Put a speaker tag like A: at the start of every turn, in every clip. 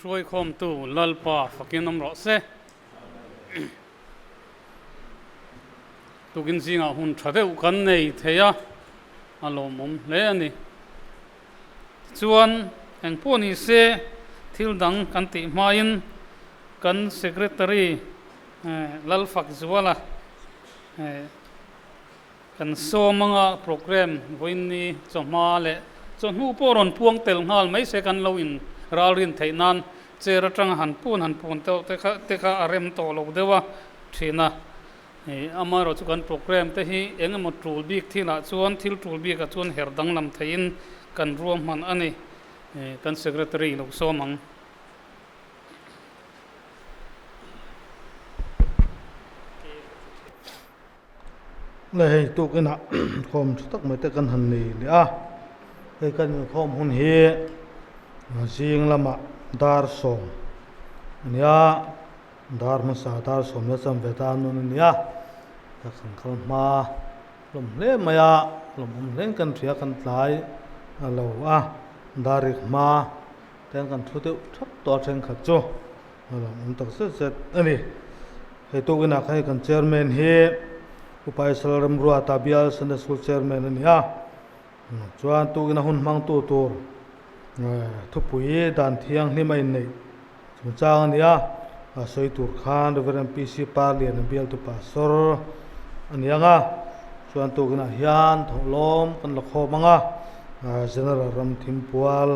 A: hruai khawmtu Lalpa fakin awm rawh se. Tukin zingah hun tha deuh kan nei thei a, a lawmawm hle a ni. Tichuan, eng pawh ni se thil dang kan tih hmain kan Secretary Lalfakzuala kan sawm anga programme vawiinni chawhma leh chawhnu pawh rawn puang tel nghal mai se kan lo in ralrin theih nan chair atanga han pun han pun teuh te kha te kha a rem tawh lo deuh a thin a. Amaherawh chu kan programme te hi eng emaw tul bik thilah chuan thil tul bikah chuan her danglam theiin kan ruahman a ni. Kan Secretary lo sawm ang.
B: Le hei tukinah khawm tha tak mai te kan han nei leh a, hei kan inkhawm hun hi zing lamah dar sawm a nia, dar hmasa dar sawm la cham ve ta nun a nia, ka kan kal hma hlawm hle mai a, lawmawm hle in kan hria kan tlai a lo a, dar rik hma te an kan thu deuh thap tawh a thenkhat chu. A lo awm tak zet zet a ni. Hei tukinah khan hei kan chairman hi Pu Paisal Remruata Bial Sunday School chairman a ni a. Chuan tukina hun hmangtu tur thupui dan thianghlim a inneih chungchang a ni a. A sawi tur khan Rev. PC Parlian a bialtu pastor a ni ang a. Chuan tukinah hian thawhlawm kan la khawm ang a. General Ramthimpual.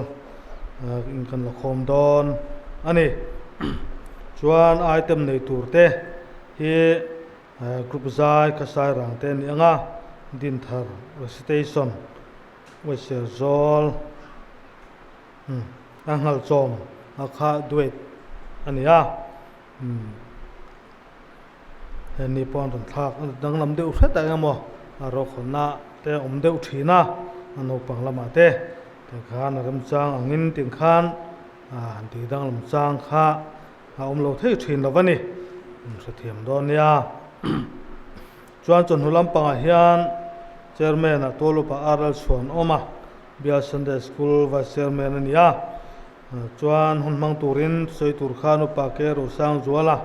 B: In kan la khawm dawn a ni. Chuan item nei tur te hi group zai kha sai rang te a ni ang a, Dinthar recitation, Uaisel zawl a nghalchawm a kha duet a ni a. Hemi pawh an rawn thlak danglam deuh hret a eng emaw a rawkhawnna te a awm deuh thin a, a naupang lamah te tikhan a remchang angin tikhan han tih danglam chang kha a awm lo thei thin lo a ni, in hrethiam dawn nia. Chuan chawhnu lampangah hian chairman ah Tualupa RL Chhuan awm a, Bial Sunday School Vice Chairman a ni a. Chuan hun hmang turin sawi tur khan Upa K Rosangzuala,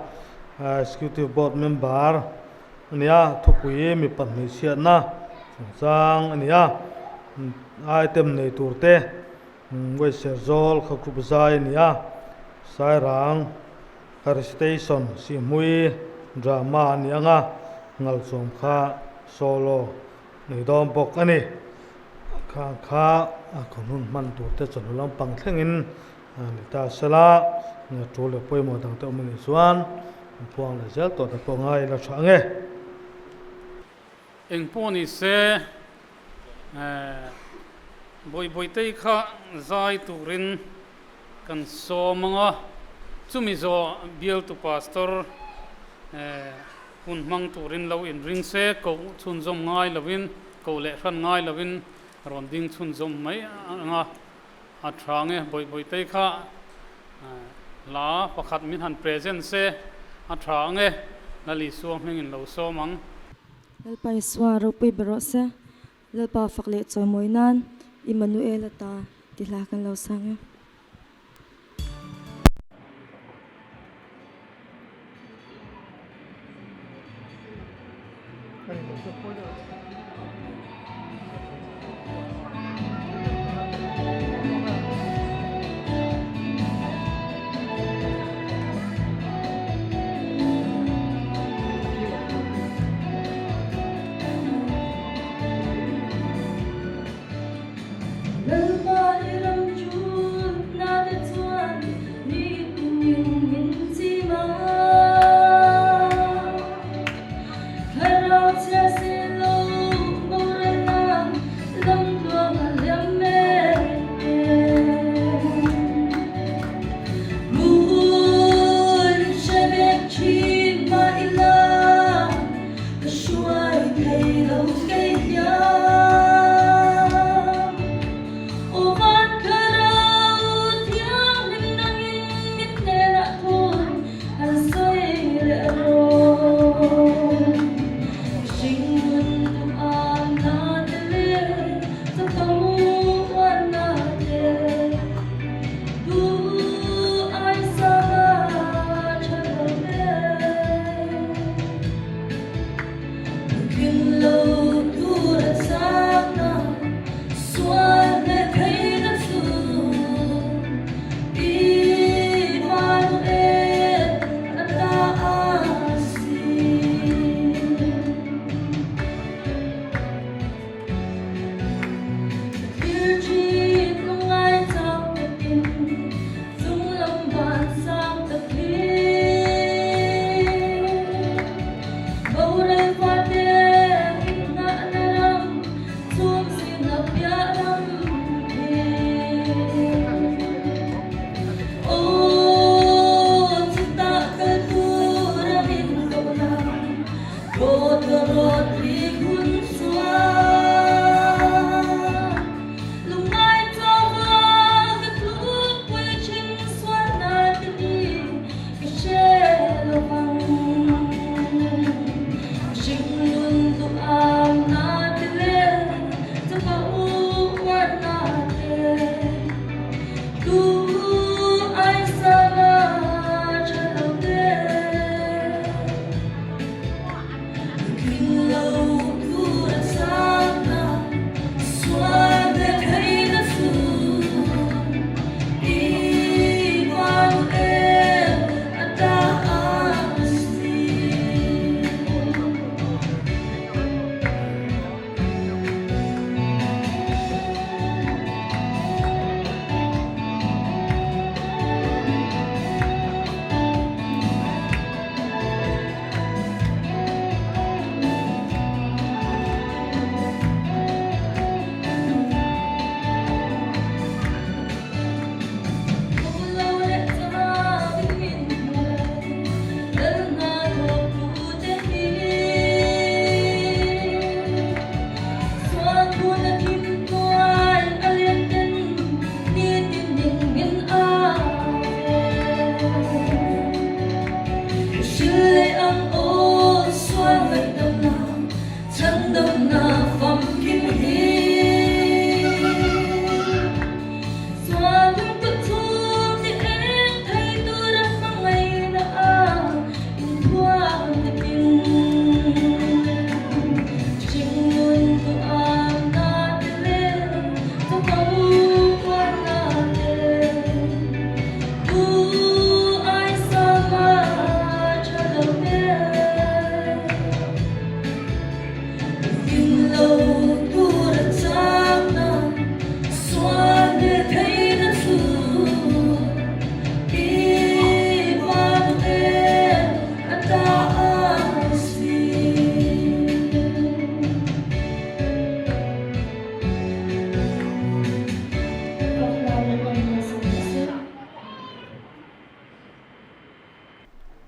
B: Executive Board Member a ni a, thupui mipa hmeichhiatna chungchang a ni a, item nei tur te Weiser Zawl kha group zai a ni a, Sairang kha recitation Sihmui drama a ni ang a, Ngalchawm kha solo nei dawn bawk a ni. Kha kha a khawhnun hman tur te chawhnu lampang thlengin ni ta sela, tul leh pawimawh dang te awm a nih chuan phuang leh zel tawh te pawh ngai ila tha ang e.
A: Eng pawh ni se Bawihbawitei kha zai turin kan sawm ang a, chumi zawh bialtu pastor hun hmang turin lo inring se, koh chhunzawm ngai lovin, koh leh hran ngai lovin rawn ding chhunzawm mai ang a, a tha nge Bawihbawitei kha hla pakhat min han present se a tha ang e, Lal Isua hmingin lo sawm ang.
C: Lalpa Isua ropui ber rawh se, Lalpa fak leh chawimawi nan Immanuel-a ta ti hla kan lo sang e.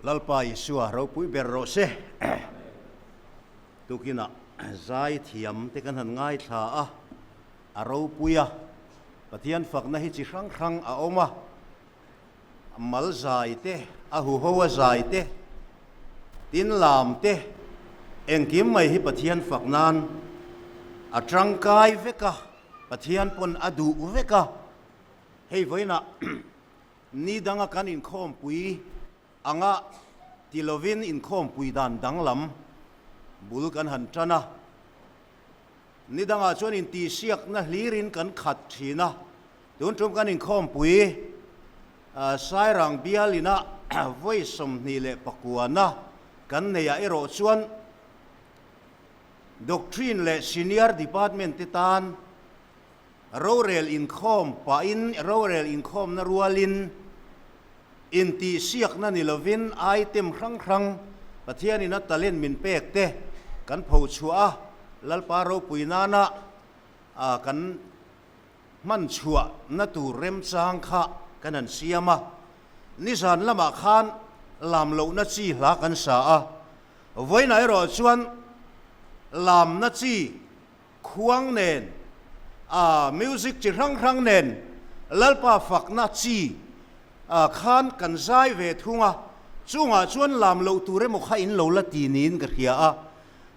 D: Lalpa Isua ropui ber rawh se. Tukinah zai thiam te kan han ngaithla a, a ropui a, Pathian fakna hi chi hrang hrang a awm a, mal zai te, a huho a zai te, tin lam te, engkim mai hi Pathian fak nan a tangkai vek a, Pathian pawn a duh vek a. Hei vawiinah ni danga kan inkhawmpui anga ti lovin inkhawmpui dan danglam bul kan han tan a. Ni dangah chuan intihsiakna hlirin kan khat thin a, tun tum kan inkhawmpui Sairang bialina vawi 29na kan neiah erawh chuan Doctrine leh Senior Department te tan rorel inkhawm pahin rorel inkhawmna rualin Intihsiakna ni lovin item hrang hrang Pathianin a talent min pek te kan pho chhuah a, Lalpa ropui nana kan hman chhuahna tur remchang kha kan han siam a. Nizan lamah khan lam lohna chi hla kan sa a, vawiinah erawh chuan lamna chi Khuang nen, a music chi hrang hrang nen Lalpa fakna chi khan kan zai ve thung a, chungah chuan lam loh tur emaw kha in lo la ti niin ka hria a.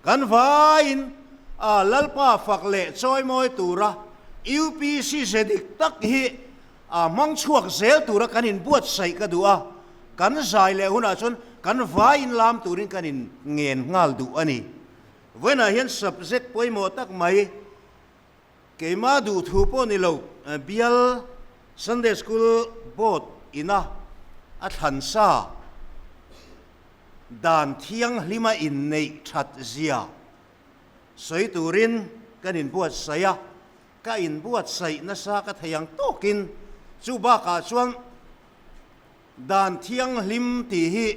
D: Kan vaiin a Lalpa fak leh chawimawi tura UPC ze dik tak hi a hmang chhuak zel tura kan inbuatsaih ka duh a, kan zai leh hunah chuan kan vaiin lam turin kan in ngen nghal duh a ni. Vawiinah hian subject pawimawh tak mai, keimah duhthu pawh ni lo, bial Sunday School Board ina a thlan sa dan thianghlima inneih that zia sawi turin kan inbuatsaih a, ka inbuatsaih nasa ka thei ang tawkin chu bakah chuan dan thianghlim tih hi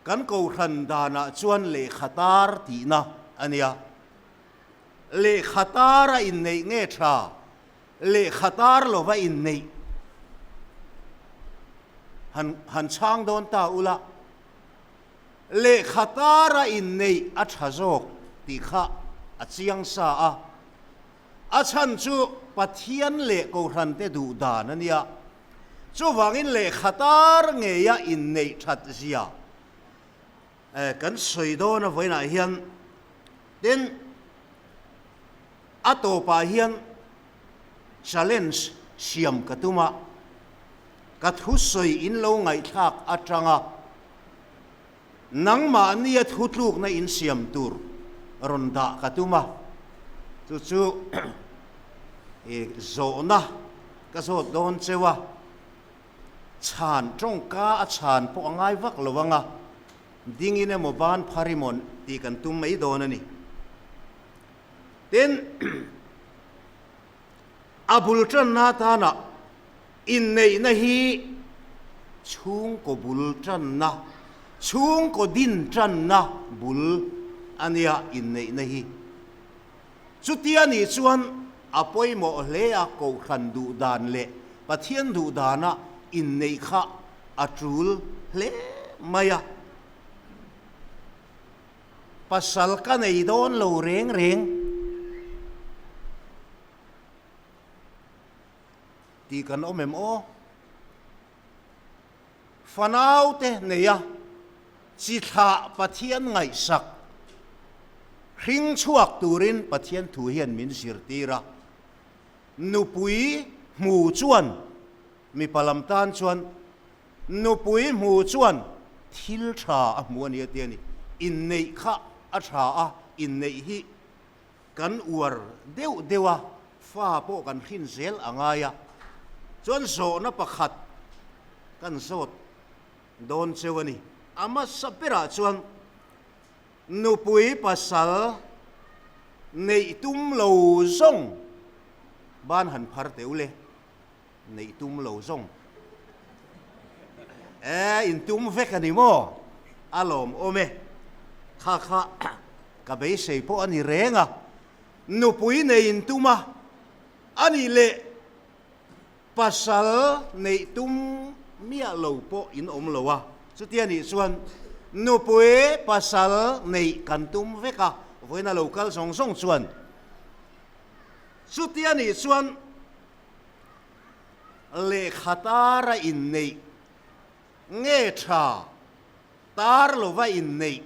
D: Kan kohhran danah chuan lehkha tar tihna a nia. Lehkha tar a inneih nge tha? Lehkha tar lova inneih han han chhang dawn ta ula, lehkha tar a inneih a tha zawk tih kha a chiang sa a. A chhan chu Pathian leh kohhrante duh dan a nia. Chuvangin lehkha tar ngeia inneih that zia kan sawi dawn a vawiinah hian tin a tawpah hian challenge siam ka tum a, ka thusawi in lo ngaihthlak atanga nangmahnia thutlukna in siam tur rawn dah ka tum a, chu chu zawhna Ka zawt dawn cheu a, chhan tawngka a chhan pawh a ngai vak lo ang a, dingin emaw ban phar emaw tih kan tum mai dawn a ni. Tin, a bul tanna atana inneihna hi chhungkaw bul tanna, chhungkaw din tanna bul a nia inneihna hi. Chutia nih chuan a pawimawh hle a Kohhran duh dan leh Pathian duh dana inneih kha a tul hle mai a. Pasal ka nei dawn lo reng reng tih kan awm em aw? Fanaute neia chi thlah Pathian ngaihsak. Hring chhuak turin Pathian thu hian min zirtir a, nupui hmu chuan mipa lam tan chuan nupui hmu chuan thil tha a hmu a ni a ti a ni. Inneih kha a tha a, inneih hi kan uar deuh deuh a, fa pawh kan hrin zel a ngai a, chuan zawhna pakhat kan zawt dawn cheu a ni. A hmasa berah chuan Nupui pasal neih tum lo zawng ban han phar teh ule, neih tum lo zawng e in tum vek a ni maw? A lawmawm e, kha kha ka beisei pawh a ni reng a, nupui nei in tum a, a nih leh Pasal neih tum miah lo pawh in awm lo a, chutia nih chuan nupui pasal neih kan tum vek a, vawiin a lo kal zawng zawng chuan chutia nih chuan lehkha tar a inneih nge tha tar lova inneih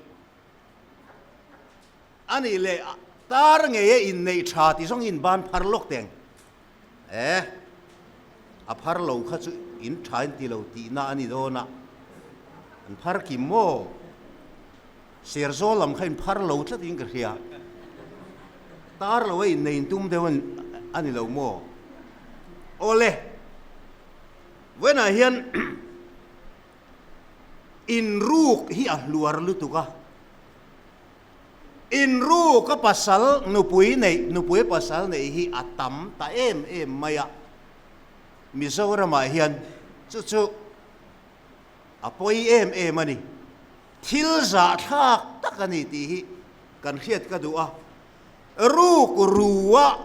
D: a nih leh tar ngei a inneih tha ti zawng in ban phar lawk teng. E, a phar lo kha chu in tha in ti lo tihna a ni dawn a, an phar kim maw? Serzawl lam kha in phar lo tlat in ka hria, tar lo a innei in tum deuh a ni lo maw? Awle, vawiinah hian inruk hi a hluar lutuk a. Inru ka pasal nupui neih nupui pasal neih hi a tam ta em em mai a, Mizoramah hian chu chu a pawi em em a ni. Thil zahthlak tak a ni tih hi kan hriat ka duh a, ruk rua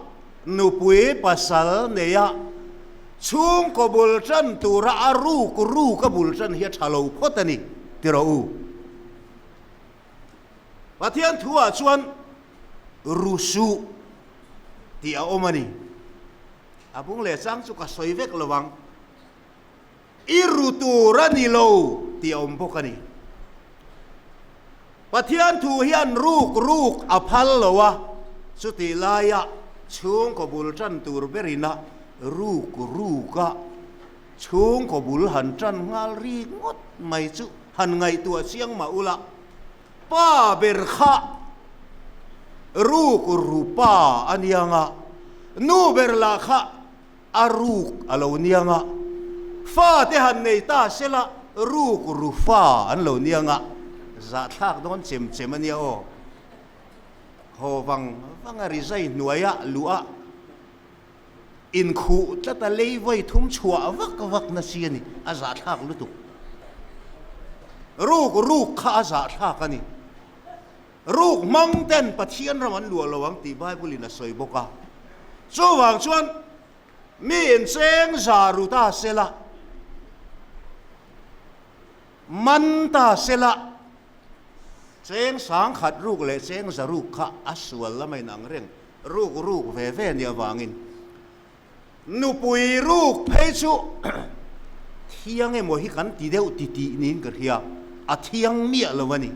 D: nupui pasal neia chhungkaw bul tan tura a ruk ruk a bul tan hi a tha lo phawt a ni ti rawh u. Pathian thuah chuan ru suh tih a awm a ni. A bung leh chang chu ka sawi vek lo ang. I ru tur a ni lo tih a awm bawk a ni. Pathian thu hian ruk ruk a phal lo a, chutih laia chhungkaw bul tan tur berina ruk ruka chhungkaw bul han tan nghal rik ngawt mai chu Han ngaihtuah chiang mah ula, pa ber kha ruk ru pa a niang a, nu ber lah kha a ruk a lo niang a, fa te han nei ta sela ruk ru fa an lo niang a, zahthlak dawn chem chem a nia aw. Haw vang vang a rizai hnuaia luh a Inkhuh tlat a lei vawi thum chhuah vak vak na si a ni, a zahthlak lutuk. Ruk ruk kha a zahthlak a ni. Ruk hmang ten Pathian ram an luah lo ang tih Bible in a sawi bawk a. Chuvang chuan mi incheng za ru ta sela, man ta sela, cheng sangkhat ruk leh cheng za ruk kha a sual lama inang reng. Ruk ruk ve ve nih avangin nupui ruk phei chu thiang emaw hi kan ti deuh ti tih niin ka hria, a thiang miah lo a ni.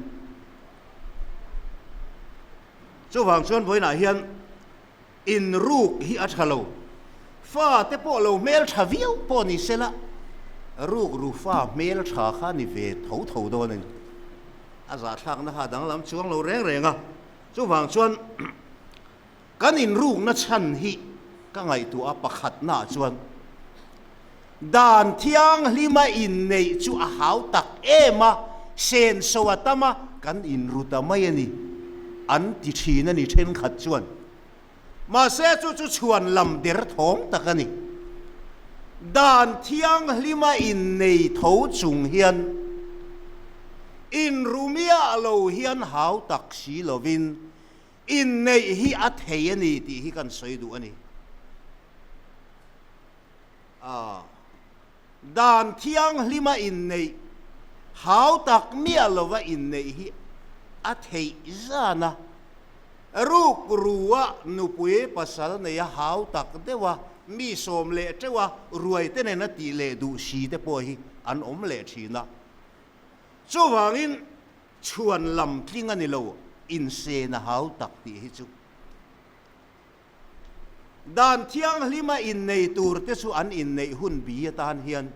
D: Chuvang chuan vawiinah hian inruk hi a tha lo, fa te pawh lo hmel tha viau pawh ni sela, ruk ru fa hmel tha kha ni ve tho tho dawn a ni. A zahthlakna kha a danglam chuang lo reng reng a. Chuvang chuan kan inrukna chhan hi ka ngaihtuah a, pakhatnaah chuan dan thianghlima inneih chu a hau tak em a, senso a tam a, kan inru ta mai a ni, an ti thin a ni thenkhat chuan. Mahse chu chu chhuan lam der thawng tak a ni. Dan thianghlima innei tho chung hian inru miah lo hian hau tak si lovin inneih hi a thei a ni tih hi kan sawi duh a ni. A Dan thianghlima inneih, hau tak miah lova inneih hi a theih zan a. Ruk rua nupui pasal neia hau tak deuha mi sawm leh teuha ruai te nena tih leh duh si te pawh hi an awm leh thin a. Chuvangin chhuan lam tling a ni lo. Insen a hau tak tih hi chu. Dan thianghlima innei tur te chu an inneih hun bi atan hian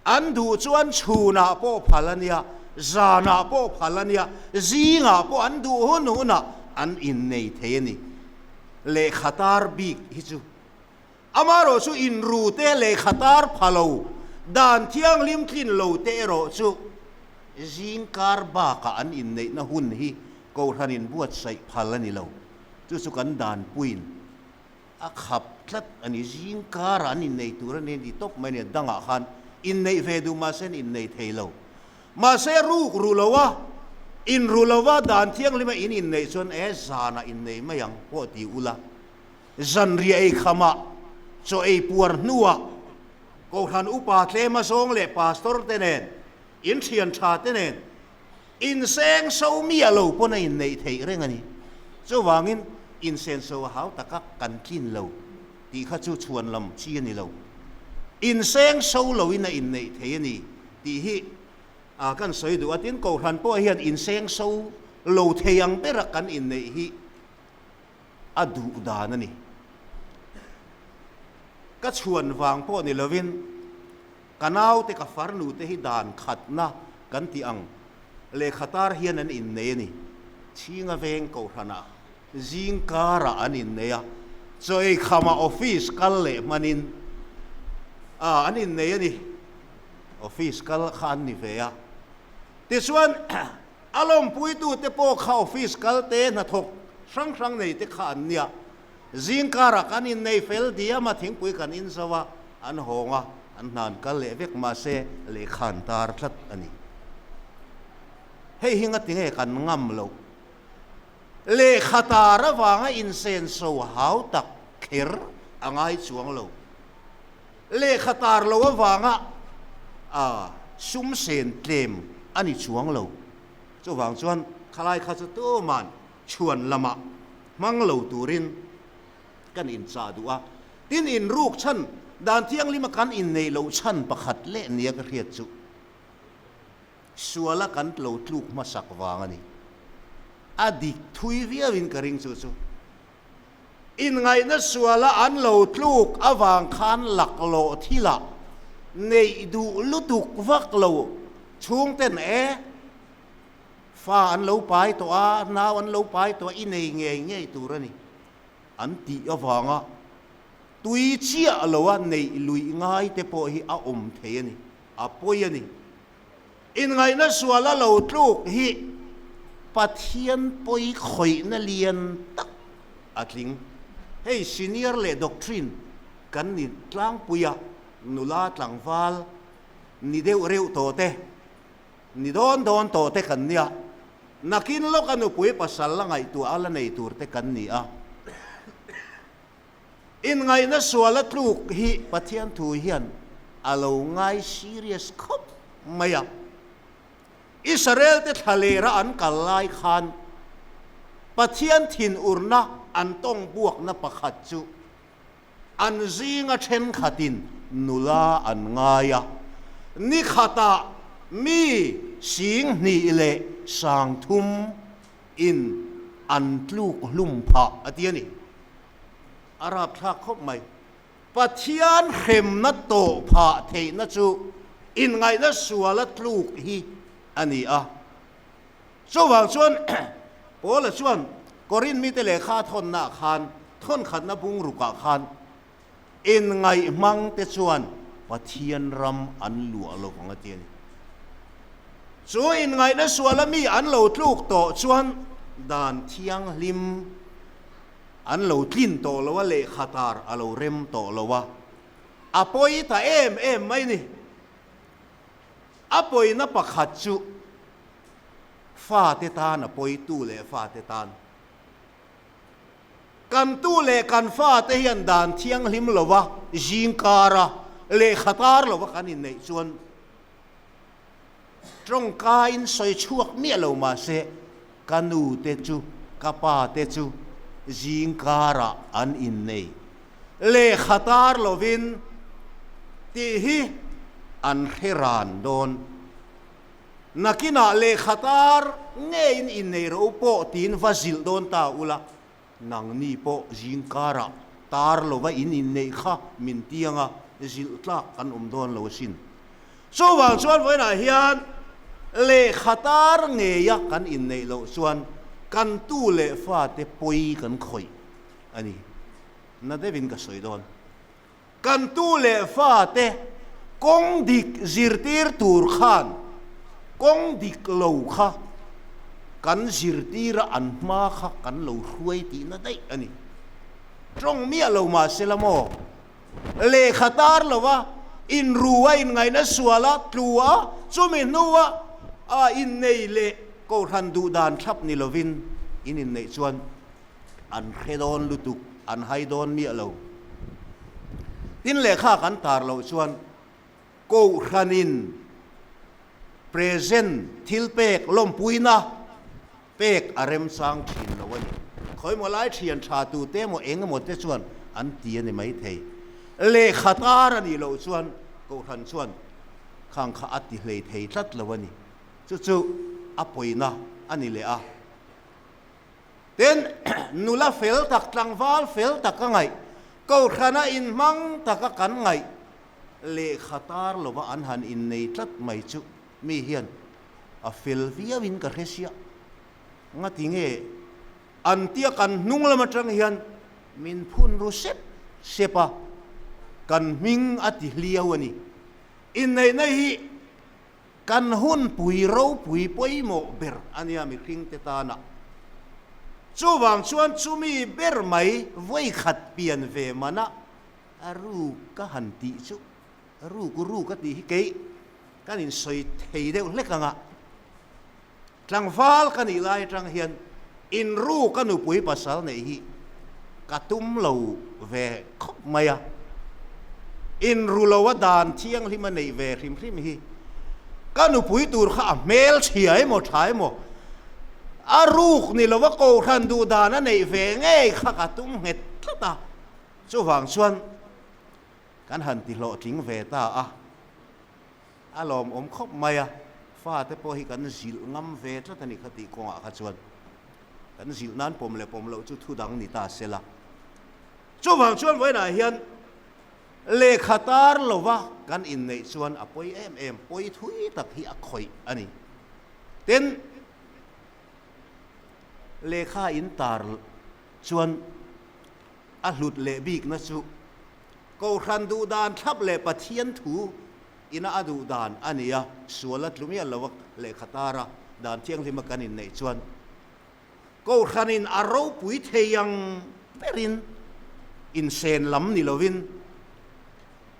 D: an duh chuan chhunah pawh phal a nia, zanah pawh phal a nia, zingah pawh an duh hun hunah an innei thei a ni. Lehkha tar bik hi chu amaherawh chu inru te lehkha tar pha lo, dan thianghlim tlin lo te erawh chu zingkar bakah an inneihna hun hi Kohhran in buatsaih phal a ni lo. Chu chu kan danpuiin a khap tlat a ni. Zing karah an innei tur a ni a ni tawp mai a ni. Dangah khan inneih ve duh mahse an innei thei lo. Mahse ruk ru lo a, in ru lo a, dan thianghlima in inneih chuan e zanah innei mai ang pawh ti ula. Zanriah ei khamah, chaw ei puar hnuah Kohhran upa tlema zawng leh pastor te nen, in thian tha te nen, Inseng so miah lo pawn a inneih theih reng a ni. Chuvangin insen so a hau taka kan tlin lo tih kha chu chhuan lam chi a ni lo. Inseng so loin a inneih thei a ni tih hi a kan sawi duh a. Tin, Kohhran pawh hian inseng so lo thei ang bera kan inneih hi a duh dan a ni. Ka chhuan vang pawh ni lovin Ka naute ka farnu te hi dan khatna kan tih ang lehkha tar hian an innei a ni. Chhinga veng kohhranah zing karah an innei a, chaw ei khamah office kal leh hmanin a an innei a ni. Office kal kha an ni ve a. Tichuan a lawmpuitute pawh kha office kal te hnathawk hrang hrang nei te kha an nia. Zingkarah kan innei fel diam a, thingpui kan in zo a, an hawng a, an hna an kal leh vek mahse lehkha an tar tlat a ni. Hei hi ngatinge kan ngam loh? Lehkha tar avanga insenso hau tak kher a ngai chuang lo. Lehkha tar lo avanga a sum sen tlem a ni chuang lo. Chuvang chuan khalai kha chu tuman chhuan lamah hmang lo turin kan inchah duh a, tin inruk chhan dan thianghlima kan inneih loh chhan pakhat leh nia ka hriat chu suala kan lo tluk hmasak vang a ni. A dik thui viauin ka ring chu chu inngaihna suala an lo tluk avang khan laklawh thilah neih duh lutuk vak lo chhungten e Fa an lo pai tawh a, nau an lo pai tawh a, i nei ngei ngei tur a ni an tih avanga tui chiah loa neih luih ngai te pawh hi a awm thei a ni, a pawi a ni. Inngaihna suala lo tluk hi Pathian pawi khawihna lian tak a tling. Hei senior leh doctrine kan ni tlangpui a, nula tlangval ni deuh reuh tawh te, Ni dawn dawn tawh te kan nia, nakin lawka nupui pasal la ngaihtuah a la nei tur te kan ni a. Inngaihna sual a tluk hi Pathian thu hian a lo ngai serious khawp mai a. Israel te thlalera an kal lai khan Pathian thinurna an tawng buakna pakhat chu An zinga thenkhatin nula an ngai a, ni khatah mi 2000 leh 3000 in an tluk hlum phah a ti a ni. A rapthlak khawp mai. Pathian hremna tawh phah theihna chu inngaihna suala tluk hi a ni a. Chuvang chuan Paula chuan Korinth mite lehkha a thawnnaah khan thawnkhatna bungrukah khan inngaih hmangte chuan Pathian ram an luah lo vang a ti a ni. Chu inngaihna suala mi an lo tluk tawh chuan dan thianghlim an lo tlin tawh lo a, lehkha tar a lo rem tawh lo a, a pawi ta em em mai ni. A pawina pakhat chu fate tan a pawi tu leh fate tan. Kan tu leh kan fate hian dan thianghlim lova zingkara lehkha tar lova kan inneih chuan tawngkain sawi chhuak miah lo mahse ka nu te chu ka pa te chu zingkarah an innei lehkha tar lovin tih hi an hre ran dawn. Nakinah lehkha tar ngeiin innei rawh u pawh tiin va zilh dawn ta ula, nangni pawh zingkarah tar lova in inneih kha min tianga zilh tlak kan awm dawn lo asin. Chuvang chuan vawiinah hian lehkha tar ngeia kan inneih loh chuan kan tu leh fate pawi kan khawih a ni. Na deuhin ka sawi dawn. Kan tu leh fate kawng dik zirtir tur khan kawng dik lo kha kan zirtira an hma kha kan lo hruai tihna daih a ni. Tawng miah lo mahsela maw? Lehkha tar lova inru a inngaihna sual a tlu a, chumi hnua a innei leh kohhran duh dan thlap ni lovin in inneih chuan an hre dawn lutuk, an hai dawn miah lo. Tin lehkha kan tar loh chuan kohhranin present thil pek lawmpuina pek a remchang thin lo a ni. Khawimaw lai thian tha tute emaw eng emaw te chuan an ti a ni maithei. Lehkha tar a nih loh chuan kohhran chuan khang kha a ti hlei thei tlat lo a ni. Chu chu a pawina a ni leh a. Tin, nula fel tak, tlangval fel tak a ngaih, kohhrana inhmang taka kan ngaih lehkha tar lova an han innei tlat mai chu mi hian a fel viauin ka hre sia. Ngati nge an tia kan hnung lam atang hian min phun ru sep sep a, kan hming a ti hliau a ni. Inneihna hi kan hun pui ropui pawimawh ber a nia mihringte tana. Chuvang chuan chumi ber mai vawikhat pian ve mana a ruk ka han tih chu Ruk ruk a tih hi kei kan insawi thei deuh hlek ang a, tlangval ka nih lai atang hian inruk a nupui pasal neih hi ka tum lo ve khawp mai a, inru lo a dan thianghlim a neih ve hrim hrim hi ka nupui tur kha a hmel chhia emaw tha emaw a ruk ni lova kohhran duh dan a neih ve ngei kha ka tum nghet tlat a, chuvang chuan Kan han ti hlawhtling ve ta a, a lawmawm khawp mai a, fate pawh hi kan zilh ngam ve tlat a ni kha tih kawngah kha chuan kan zilh nan pawm leh pawm loh chu thu dang ni ta se la. Chuvang chuan vawiinah hian lehkha tar lova kan inneih chuan a pawi em em, pawi thui tak hi a khawih a ni. Tin, lehkha in tar chuan a hlut leh bikna chu Kohhran duh dan thlap leh Pathian thu ina a duh dan a ni a, sual a tlu miah lo a lehkha tar a, dan thianghlima kan inneih chuan Kohhranin a ropui thei ang berin insen lam ni lovin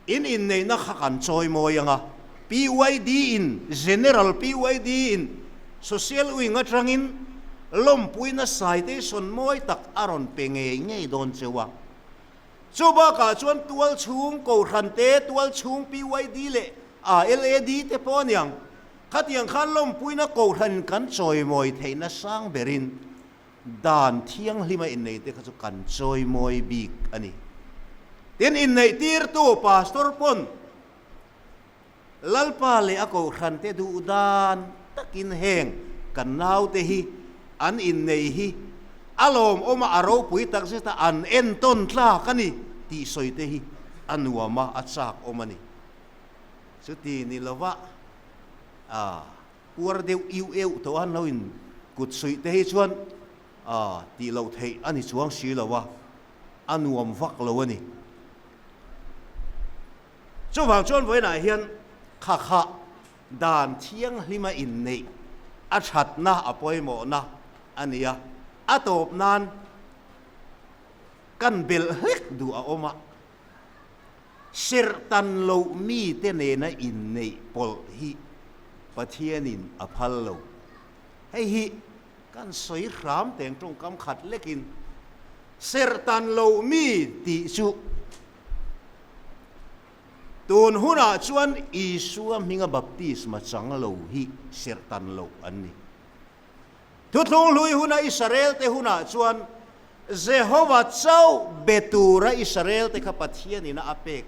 D: in inneihna kha kan chawimawi ang a, PYD in, General PYD in Social Wing atangin lawmpuina citation mawi tak a rawn pe ngei ngei dawn cheu a. Chu bakah chuan tual chhung Kohhran te, tual chhung PYD leh LAD te pawh a niang. Khatiang khan lawmpuina Kohhran kan chawimawi theihna sang berin dan thianghlima innei te kha chu kan chawimawi bik a ni. Tin, inneihtirtu Pastor pawn Lalpa leh a Kohhran te duh dan takin heng kan naute hi an innei hi a lawmawm a, a ropui tak zet a, an entawn tlak a ni tih sawi te hi a nuam a, a chak awm a ni. Chuti ni lova a puar deuh iu euh tawh a, an lo in kut suih te hi chuan a tih loh theih a ni chuang si lo a, a nuam vak lo a ni. Chuvang chuan vawiinah hian kha kha dan thianghlima inneih a thatna a pawimawhna a ni a, a tawp nan kan belh hlek duh a awm a, serhtan loh mite nena inneih pawlh hi Pathianin a phal lo. Hei hi kan sawi hram teng tawngkam khat lekin serhtan loh mi tih chu Tun hunah chuan Isua hminga baptisma chang lo hi serhtan loh an ni. Thuthlung hlui huna Israelte hunah chuan Jehova chauh be tura Israelte kha Pathianin a pek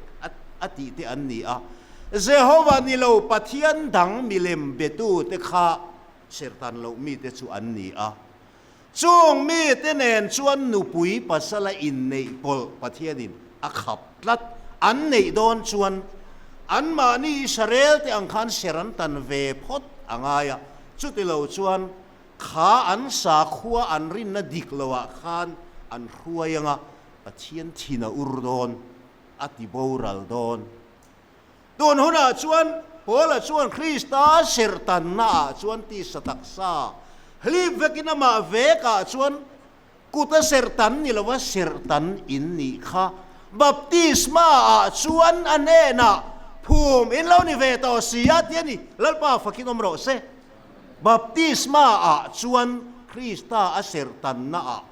D: a tih te an ni a. Jehova ni lo Pathian dang milem betute kha serhtan loh mite chu an ni a. Chung mite nen chuan nupui pasala inneih pawlh Pathianin a khap tlat. An neih dawn chuan anmahni Israelte ang khan ser an tan ve phawt a ngai a, chuti lo chuan kha an sakhua an rinna dik loah khan an hruai anga Pathian thin a ur dawn, a ti boral dawn. Tun hunah chuan Paula chuan Krista serhtannaah chuan tisa taksa hlip vekin amah vekah chuan kuta serhtan ni lova serhtan in nih kha baptisma ah chuan a hnenah phum in lo ni ve tawh si a ti a ni. Lalpa fakin awm rawh se. Baptisma ah chuan Krista a serhtannaah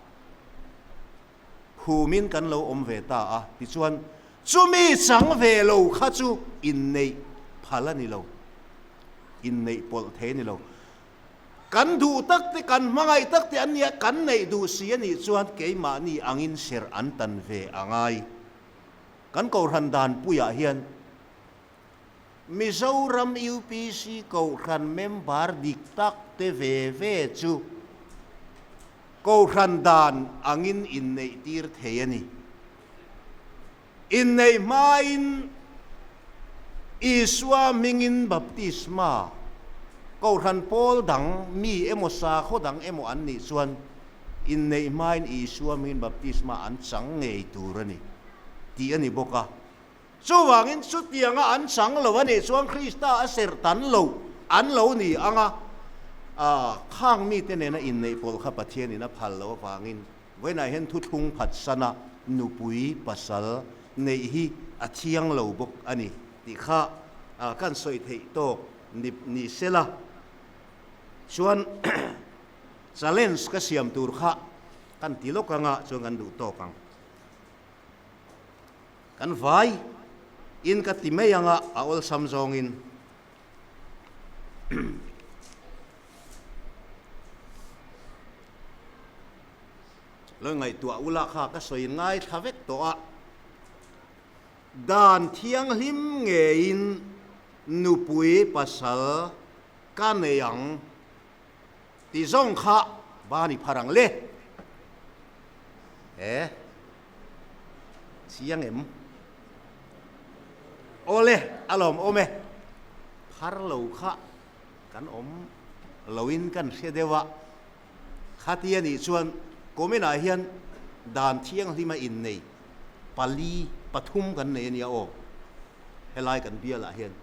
D: Phumin kan lo awm ve ta a, tichuan chumi chang ve lo kha chu inneih phal a ni lo, inneih pawlh thei a ni lo. Kan duh tak te, kan hmangaih tak te an nia, kan neih duh si a nih chuan keimahni angin serh an tan ve a ngai. Kan Kohhran danpuiah hian Mizoram UPC Kohhran member dik tak te ve ve chu Kohhran dan angin inneih tir thei a ni. Inneih hmain Isua hmingin baptisma Kohhran pawl dang mi emaw sakhaw dang emaw an nih chuan inneih hmain Isua hmingin baptisma an chang ngei tur a ni tih a ni bawk a. Chuvangin chutianga an chang lo a nih chuan Krista a serh tan lo an lo ni ang a, khang mite nena inneih pawlh kha Pathianin a phal loh avangin vawiinah hian thuthlung phatsana nupui pasal neih hi a thiang lo bawk a ni tih kha kan sawi theih tawk ni sela chuan challenge ka siam tur kha kan ti lawk anga chuan kan duh tawk ang. Kan vai in ka ti mai anga a awlsam zawngin lo ngaihtuah ula kha ka sawi ngaithla vek tawh a, dan thianghlim ngeiin nupui pasal ka nei ang ti zawng kha ban i phar ang le. He. Chiang em? Awle, a lawm awm e. Phar lo kha kan awm loin kan hre deuh a. Khati a nih chuan comment ah hian dan thianghlima innei pali pathum kan nei a nia aw. Helai kan bialah hian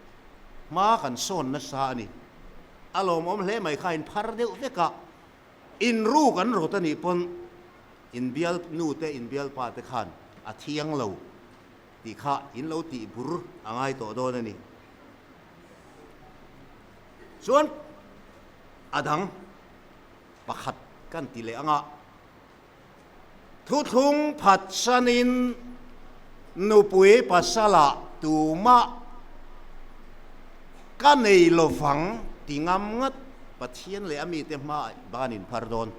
D: hma kan sawn nasa a ni. A lawmawm hle mai kha in phar deuh vek a. Inru kan rawt a nih pawn inbial nu te inbial pa te khan a thiang lo tih kha in lo tih bur a ngai tawh dawn a ni. Chuan a dang pakhat kan ti leh ang a, thuthlung phatsanin nupui pasalah tumah ka nei lovang ti ngam ngat Pathian leh a mite hmaah ban in phar dawn.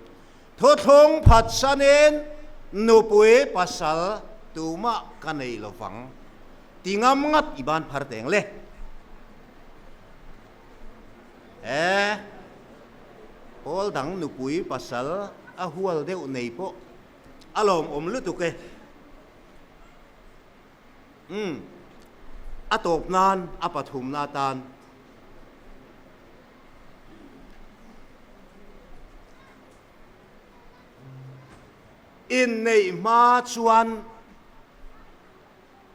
D: Thuthlung phatsanin nupui pasal tumah ka nei lovang ti ngam ngat i ban phar teng le. E, pawl dang nupui pasal a hual deuh nei pawh a lawmawm lutuk e. Umm, a tawp nan a pathumna atan. Inneih hma chuan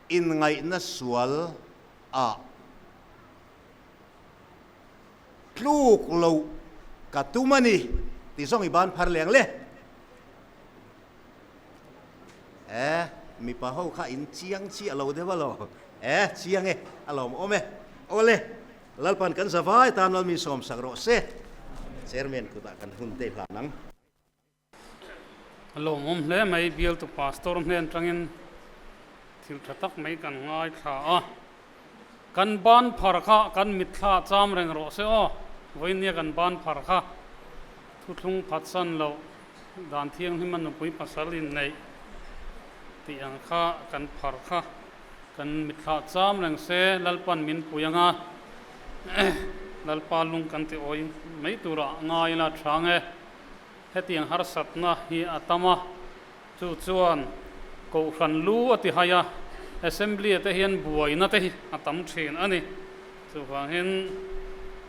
D: inngaihna sual ah tluk loh ka tum a ni ti zawng i ban phar leng le. E, mipa ho kha in chiang chiah lo deuh a lo. E, chiang e, a lawmawm e. Awle. Lalpan kan zavai tan Lalmi sawmsak rawh se. Chairman kutah kan hun te hlan ang.
A: A lawmawm hle mai, bialtu pastor hnen tangin thil tha tak mai kan ngaithla a. Kan ban phar kha kan mitthla cham reng rawh se aw, vawinia kan ban phar kha thuthlung phatsan loh dan thianghlim a nupui pasal inneih tih ang kha kan phar kha. Kan mitthlah cham reng se Lalpan min pui anga Lalpa lung kan ti awi mai turah ngai ila tha nge. Hetiang harsatna hi a tam a, chu chuan Kohhran lu a ti hai a, Assembly-a te hian buaina te hi a tam thin a ni. Chuvangin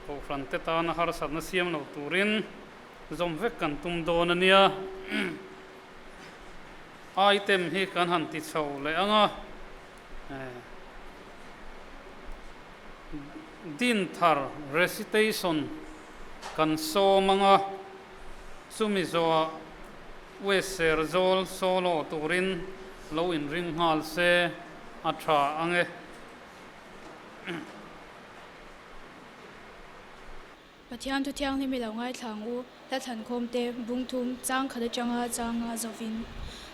A: Kohhran te tana harsatna siam lo turin zawm vek kan tum dawn a nia. Item hi kan han ti chho leh ang a, Dinthar recitation kan sawm ang a, chumi zawhah West Serzawl solo turin lo inring nghal se a tha ang e.
E: Pathian thu thianghlim i lo ngaithla ang u, hla thlankhawm te, bung thum, chang khat atanga changa zovin.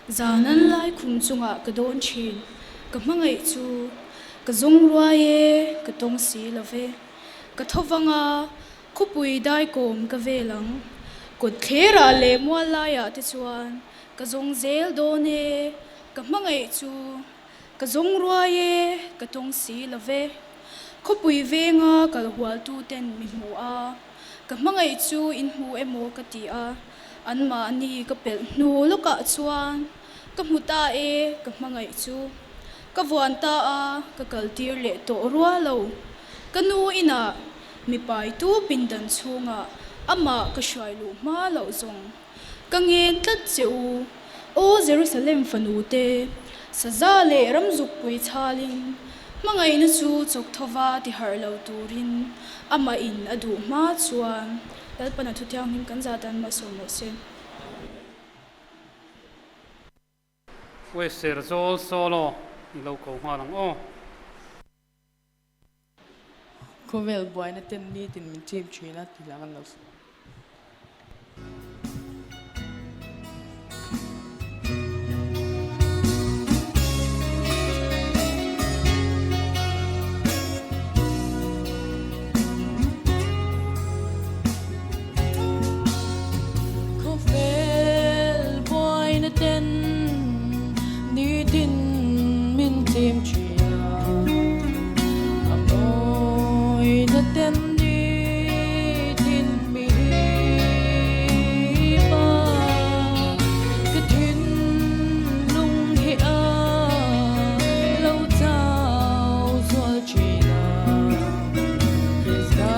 E: Zan an lai khum chungah ka dawn thin, ka hmangaih chu ka zawng ruai e, ka tawng si lo ve. Ka tho vang a, khawpui daikawm ka vel ang, kawt thlerah leh mual laiah te chuan ka zawng zel dawn e, ka hmangaih chu Ka zawng ruai e, ka tawng si lo ve. Khawpui venga kal hualtu ten mi hmu a, ka hmangaih chu in hmu emaw ka ti a, anmahni ka pelh hnu lawkah chuan ka hmu ta e, ka hmangaih chu. Ka vuan ta a, ka kaltir leh tawh rua lo. Ka nu inah mi paitu pindan chhungah amah ka hruai luh hma loh zawng. Ka ngen tlat che u, Aw Jerusalem fanute, saza leh ramzukpui chhalin hmangaihna chu chawk thova ti harh lo turin amah in a duh hma chuan Lalpana thu thianghlim kan zah dan malsawm rawh se.
A: West Serzawl solo i lo ko nghal ang aw.
F: Khawvel buaina ten nitin min chim thin a ti lang an lo sawi. Khawvel buaina ten nitin min chim thin a, a mawina ten nitin mi hip a, ka thinlung hi a lo chau zual thin a. Krista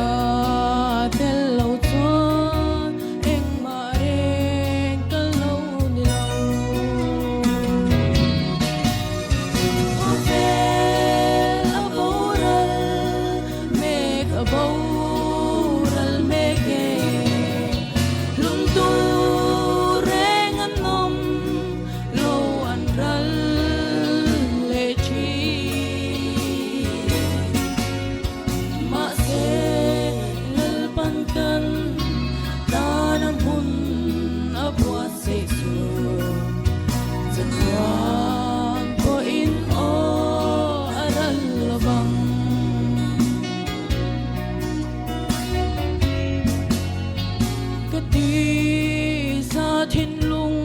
F: tel lo chuan engmah reng ka lo ni lo. Khawvel a boral mek a boral mek e, hlumtu reng an awm lo an ral leh thin. Mahse Lalpan kan tana hmun a buatsaih chu chatuan pawhin aw a ral lo vang. Ka tisa thinlung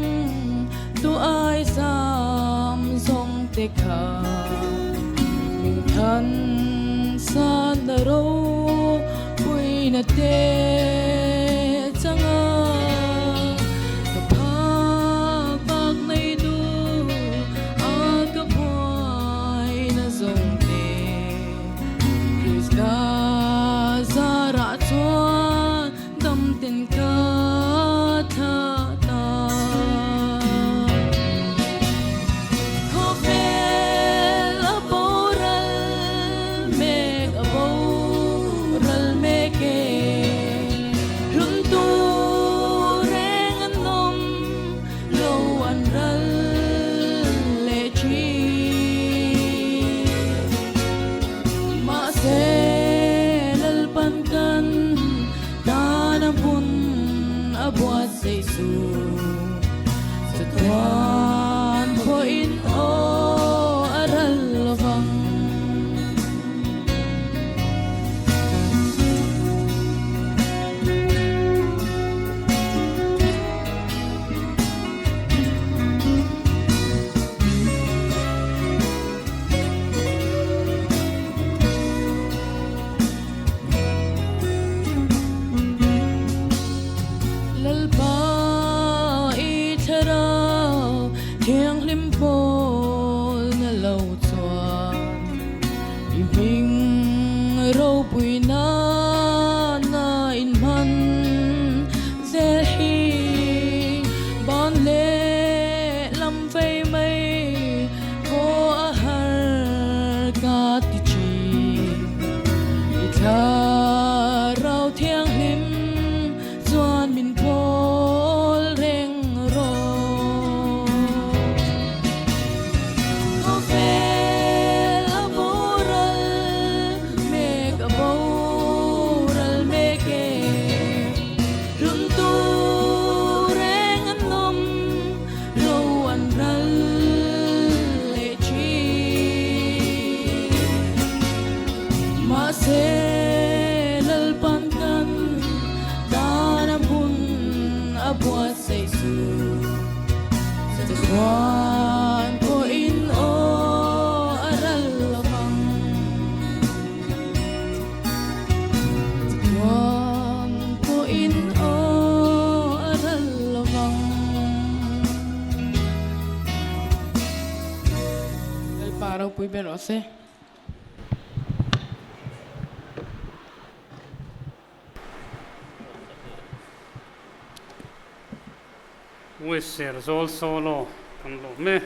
F: tu ai sam zawng te kha min than san na ropuina te chang a, ka phak bak nei du a ka buaina zawng te Krista zarah chuan dam ten ka tha ta. Khawvel a boral mek a boral mek e. Thianghlim pawlna lo chuan i hming ropui nana inhman zel hi ban leh lam vei mai pawh a har ka ti thin. I thlarau thianghlim chuan min pawl reng rawh. Khawvel a boral mek a boral mek e, hlun tur reng an awm ro an ral leh thin. Mahse Lalpan kan tan a hmun a buatsaih chu chatuan pawhin aw a ral lovang. Chatuan pawhin aw a ral lovang. Lalpa ropui ber rawh se.
A: West Serzawl Solo kan lawm e.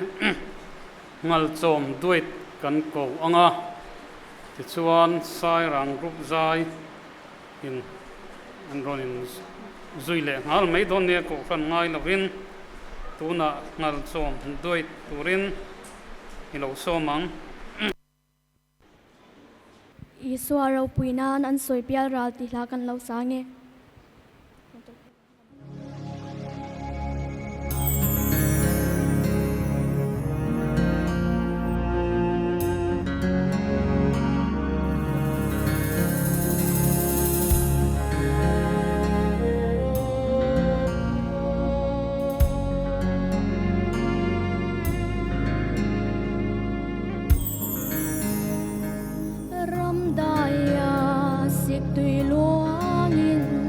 A: Ngalchawm duet kan ko ang a, tichuan Sairang Group zai in an rawn in zui leh nghal mai dawn nia kohhran ngai lovin tunah Ngalchawm duet turin i lo sawm ang.
G: Isua ropui nan an sawi pial ral tih hla kan lo sang e. Ram daia sik tui luangin.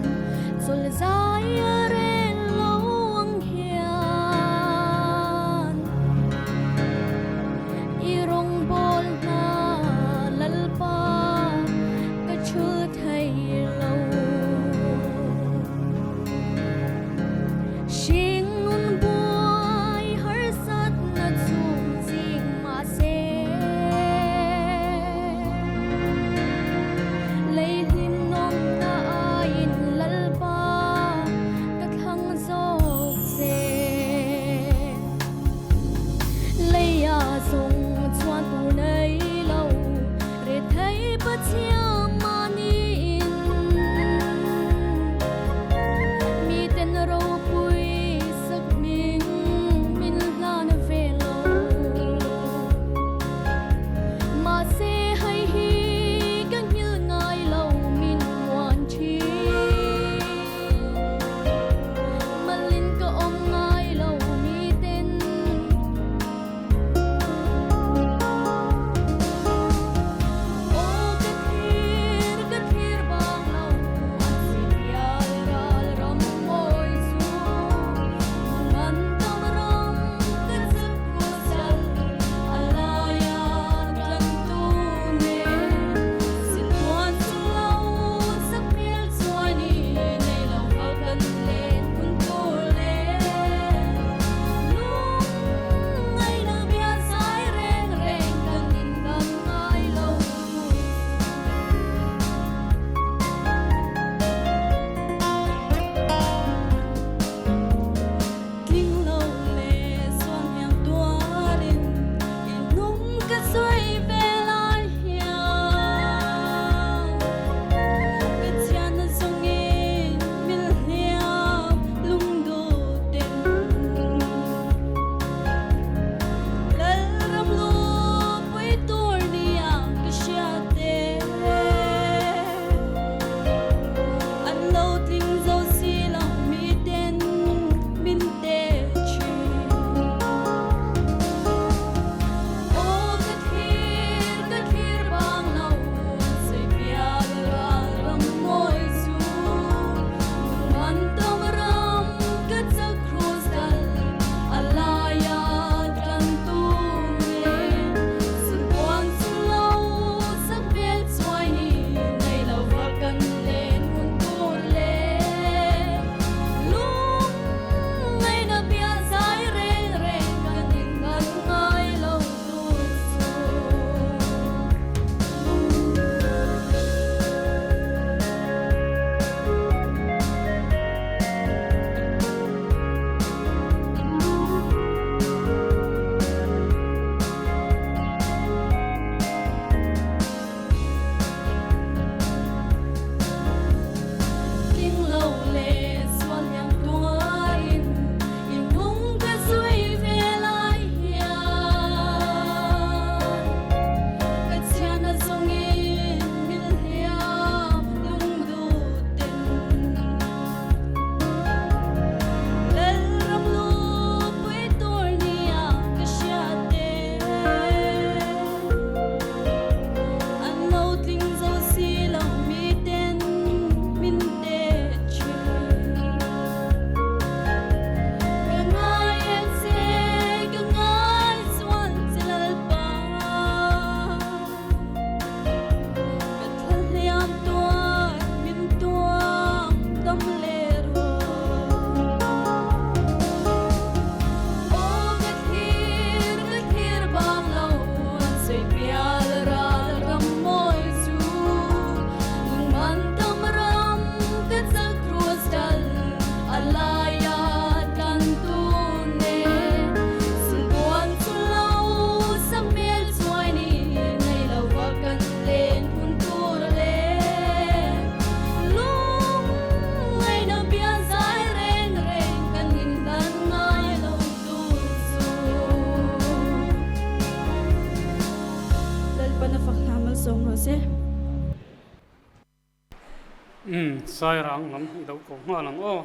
A: Umm Sairang lam i lo ko nghal ang aw.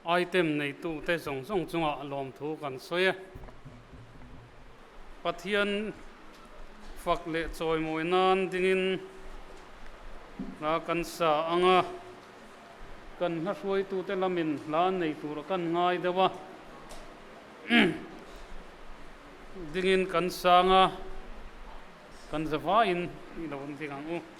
A: Item neitute zawng zawng chungah lawmthu kan sawi e. Pathian fak leh chawimawi nan dingin hla kan sa ang a, kan hla hruaitute lamin hla an nei tur kan ngai deuh a, dingin kan sang a, kan zavaiin i lo ding ang u.